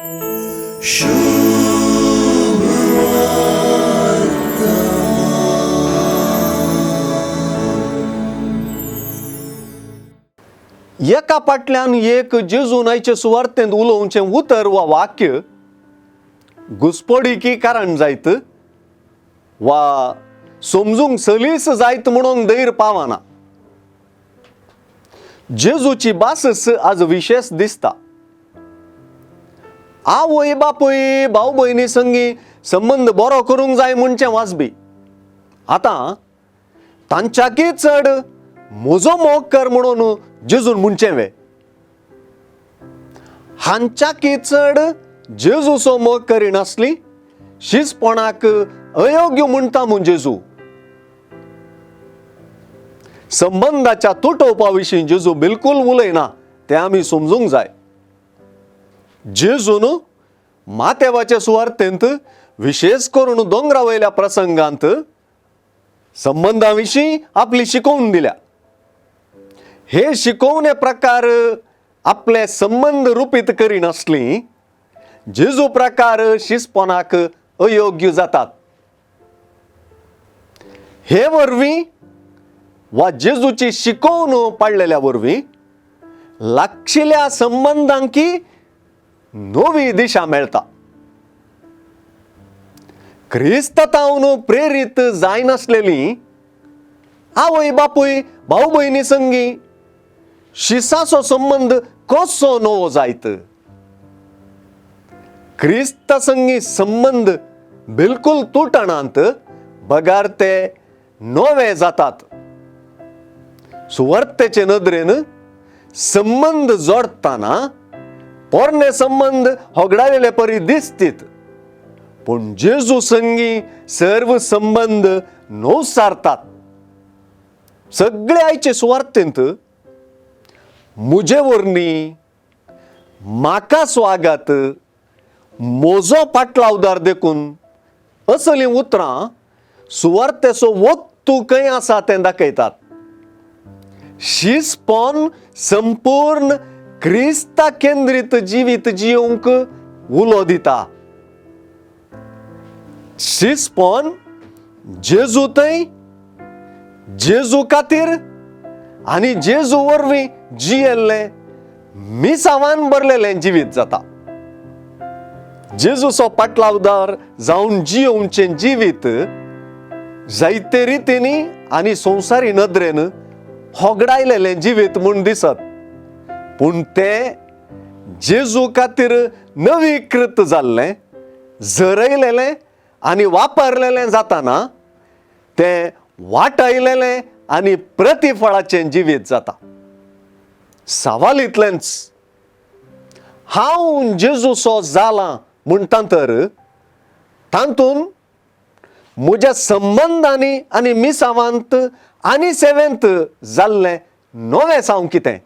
एका फाटल्यान एक जेजून आयचे सुवार्तेंत उलोवचें उतर वा वाक्य घुस्पडीकी कारण जायत वा समजूंक सलीस जायत म्हणून धैर्य पावना. जेजूची भासच आज विशेश दिसता. आवय बापूय भाव भयणी संगी संबंद बरो करूंक जाय म्हणचें वाजबी आतां तांच्याकी चड म्हजो मोग कर म्हणून जेजून म्हणचें वे. हांच्याकी चड जेजूचो मोग करिनासली शिजपणाक अयोग्य म्हणटा म्हूण जेजू. संबंदाच्या तुटोवपा विशीं जेजू बिलकूल उलयना तें आमी समजूंक जाय. जेजून मातेवाचे सुवार्तेंत विशेश करून दोंगरा वयल्या प्रसंगांत संबंदा विशीं आपली शिकोवन दिल्या. हे शिकोवणे प्रकार आपले संबंद रुपीत करिनासली जेजू प्रकार शिजपणाक अयोग्य जातात. हे वरवीं वा जेजूची शिकोवन पाडलेल्या वरवीं लागशिल्या संबंदांकी नवी दिशा मेळटा. क्रिस्तावन प्रेरीत जायनासलेली आवय बापूय भाव भयणी संगी शिसाचो संबंद कसो नवो जायत. क्रिस्ता संगी संबंद बिलकुल तुटणांत बगार ते नवे जातात. सुवार्तेचे नदरेन संबंद जोडटना पोरणे संबंद होगडायलेले परी दिसतीत पूण जेजू संगी सर्व संबंद नवसारतात. सगळे आयचे सुवार्तेंत म्हजे वरनी म्हाका स्वागत म्हजो पाटलावदार देखून असलीं उतरां सुवार्तेचो वत्तू खंय आसा तें दाखयतात. शिजपण संपूर्ण क्रिस्ता केंद्रीत जिवीत जियोवंक उलो दिता. शिजपण जेजू थंय जेजू खातीर आनी जेजू वरवीं जियेल्लें मिसावान भरलेलें जिवीत जाता. जेजूचो पाटलावदार जावन जियोवचें जिवीत जायते रितींनी आनी संवसारी नदरेन होगडायलेलें जिवीत म्हूण दिसत पूण तें जेजू खातीर नवीकृत जाल्लें झरयलेलें आनी वापरलेलें जाताना तें वाटायलेलें आनी प्रतिफळाचें जिवीत जाता. सवाल इतलेंच, हांव जेजूचो जालां म्हणटा तर तातूंत म्हज्या संबंदांनी आनी मिसावांत आनी सेवेंत जाल्लें नवें सावं कितें.